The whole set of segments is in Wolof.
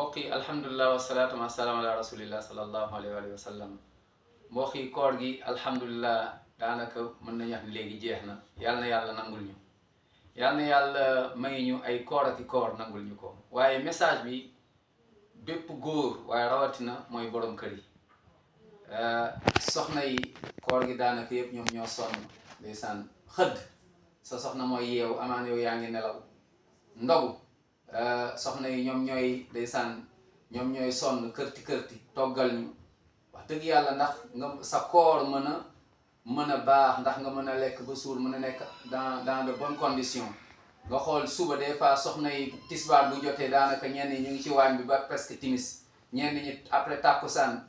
mbokk yi alhamdulilah wasalaatu wasalaam ala rasulillah sallallahu alayhi wa sallam mbokk yi koor gi alhamdulilah daanaka mën nañu wax ne léegi jeex na yàlla nangul ñu yàlla na yàlla may ñu ay koor ak i koor nangul ñu ko waaye message bi bépp góor waaye rawatina mooy borom kër yi soxna yi koor gi daanaka yëpp ñoom ñoo sonn ndeysaan xëdd sa soxna mooy yeewu amaan yow yaa ngi nelaw ndogu soxna yi ñoom ñooy ndeysaan ñoom ñooy sonn kërti toggal ñu wax dëgg yàlla ndax nga sa koor mën a baax ndax nga mën a lekk ba suur mën a nekk dans de bonnes conditions nga xool suba des fois soxna yi tisbaar bu jotee daanaka ñenn ñi ñu ngi ci waañ bi ba presque timis ñenn ñi après tàkkusaan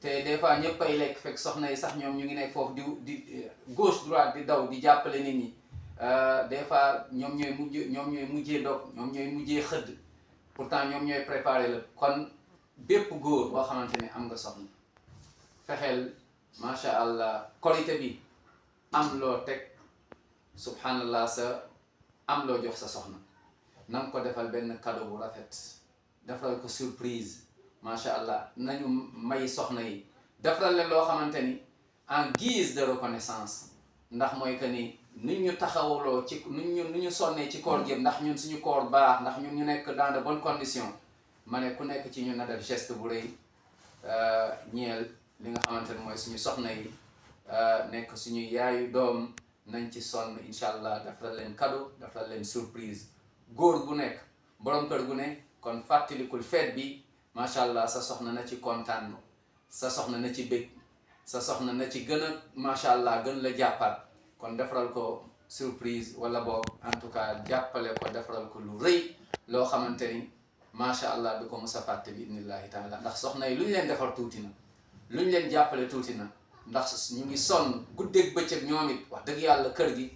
te des fois ñëpp ay lekk fekk soxna yi sax ñoom ñu ngi nekk foofu di gauche droite di daw di jàppale nit ñi des fois ñoom ñooy mujjee dog ñoom ñooy mujjee xëdd pourtant ñoom ñooy préparer la kon bépp góor boo xamante ne am nga soxna fexeel macha allah korite bi am loo teg subhanallah am loo jox sa soxna na nga ko defal benn cadeau bu rafet defal ko surprise macha allah nañu may soxna yi defal leen loo xamante ni en guise de reconnaissance ndax mooy que ni nit ñu taxawuloo ci nu ñu sonnee ci koor gi ndax ñun suñu koor baax ndax ñun ñu nekk dans de bonnes conditions ma ne ku nekk ci ñun na def geste bu rëy ñeel li nga xamante ne mooy suñu soxna yi nekk suñu yaayu doom nañ ci sonn incha allah defal leen cadeau defal leen surprise góor gu nekk borom kër gu ne kon fàttalikul feet bi macha allah sa soxna na ci kontaan sa soxna na ci bég sa soxna na ci gën a macha allah gën la jàppaat kon defaral ko surprise wala boog en tout cas jàppale ko defaral ko lu rëy loo xamante ni macha allah du ko mos a fàtte bi idnillahi taala ndax soxna yi lu ñu leen defar tuuti na lu ñu leen jàppale tuuti na ndax ñu ngi sonn guddeeg bëccëg ñoom it wax dëgg yàlla kër gi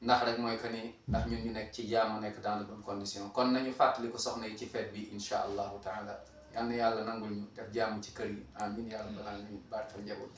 ndax rek mooy que ni ndax ñun ñu nekk ci jàmm nekk dans de bonnes conditions kon nañu fàttali ko soxna yi ci fête bi incha allahu taala yal na yàlla nangul ñu def jàmm ci kër yi amin ya rabbal alamin barkal njaboot